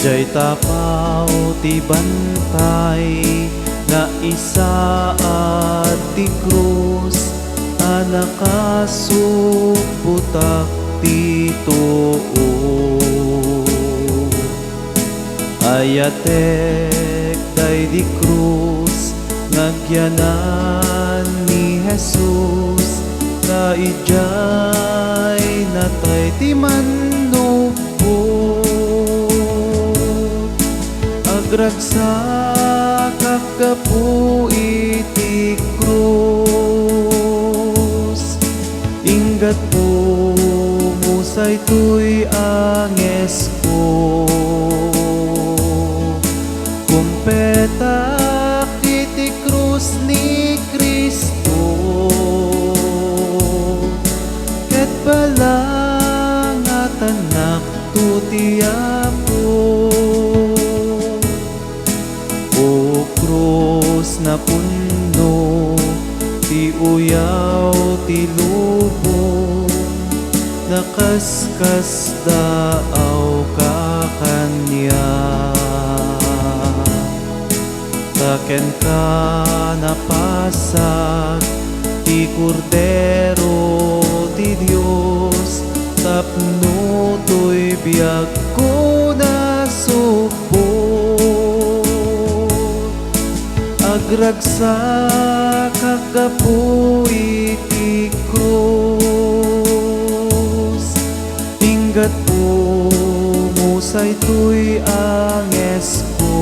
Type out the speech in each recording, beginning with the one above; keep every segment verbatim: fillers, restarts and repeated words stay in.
Diay tapaw ti bantay nga isaad ti krus a nakasubbotak ti too. Ayatek daydi krus nga agyanan ni Jesus, ta idiay natay ti mannubbot. Agragsakak gapu iti krus, inggatpo musaytoy a ngesko. Kumpetak iti krus ni Cristo, ket balangatannakto ti Apo. O krus, napunno ti uyaw ti lubong, nakaskasdaawka kaniak. Ta kenka napasak ti Kordero ti Dios, tapno toy biagko nasubbot. Agragsakak gapu iti krus, inggatpo musaytoy a ngesko.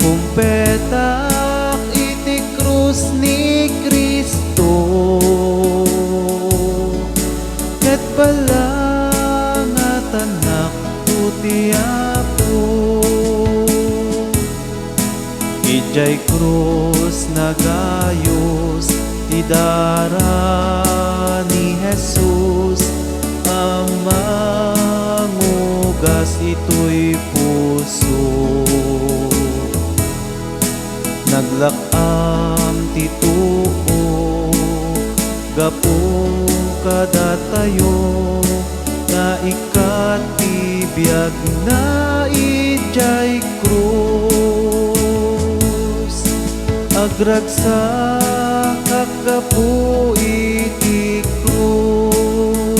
Kumpetak iti krus ni Cristo, ket balangatannakto ti Apo. Idiay krus nagayus ti dara ni Jesus a mangugas itoy puso. Naglak-am ti too gapu kadatayo, naikkat ti biagna idiay krus. Agragsakak gapu iti krus,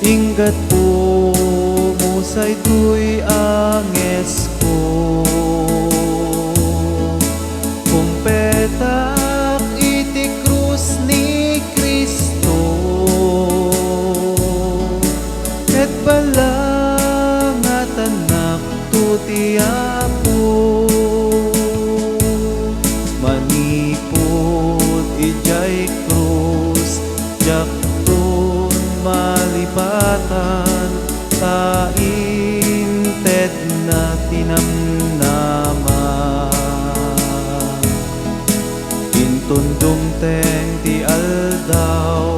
inggatpo musaytoy a ngesko. Kumpetak iti krus ni Cristo, ket balangatannakto ti Apo. Manipud idiay krus, diakton malipatan, ta intedna ti namnama. Inton dumteng ti aldaw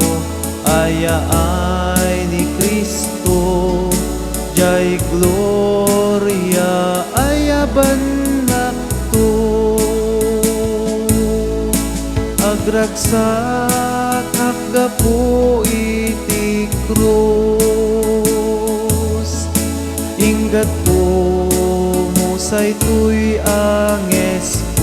a yaay ni Cristo, diay gloria a yabannakto. Agragsakak gapu iti krus, inggatpo musaytoy a ngesko.